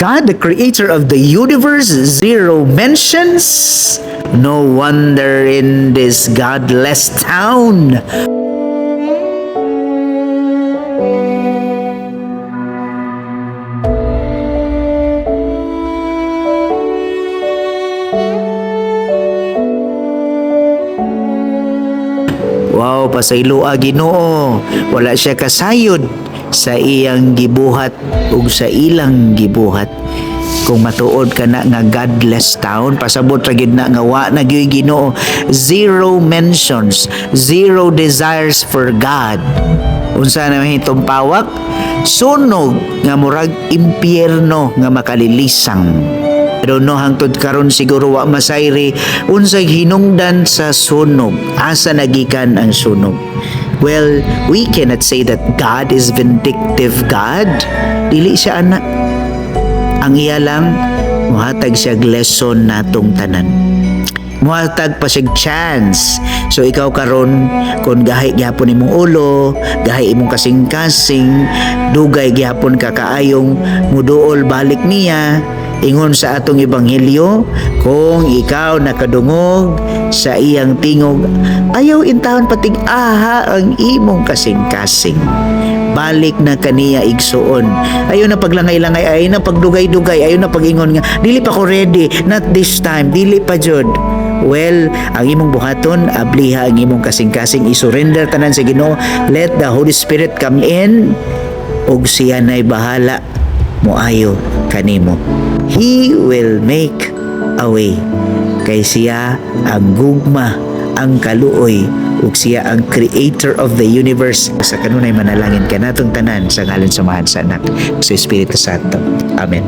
God, the creator of the universe, zero mentions. No wonder in this godless town. Wow, pasayloa Ginoo. Wala siya kasayod sa iyang gibuhat ug sa ilang gibuhat. Kung matuod ka na nga godless town, pasabot ra gyud na nga wa na gyud Ginoo. Zero mentions, zero desires for God. Unsa na may pawak? Sunog nga murag impyerno nga makalilisang. Pero no, hangtod karon siguro wa masayri unsay hinungdan sa sunog. Asa nagikan ang sunog? Well, we cannot say that God is vindictive God. Dili siya ana. Ang iya lang, muhatag siya lesson natong tanan. Muhatag pa siya chance. So ikaw karon, kung gahi gihapon imong ulo, gahi imong kasing-kasing, dugay gihapon ka kaayong muduol balik niya, ingon sa atong ebanghelyo, kung ikaw nakadungog sa iyang tingog, ayaw intawon patig-aha ang imong kasing-kasing. Balik na kaniya, igsuon. Ayaw na paglangay-langay, ayaw na pagdugay-dugay, ayaw na pag-ingon nga, "Dili pa ko ready, not this time, dili pa jud." Well, ang imong buhaton, abliha ang imong kasing-kasing, isurrender tanan sa Ginoo. Let the Holy Spirit come in ug siya na'y bahala moayo kanimo. He will make a way. Kay siya ang gugma, ang kaluoy, ug siya ang creator of the universe. Sa kanunay manalangin kanatong tanan sa ngalan sa Amahan, sa Anak, sa Espiritu Santo. Amen.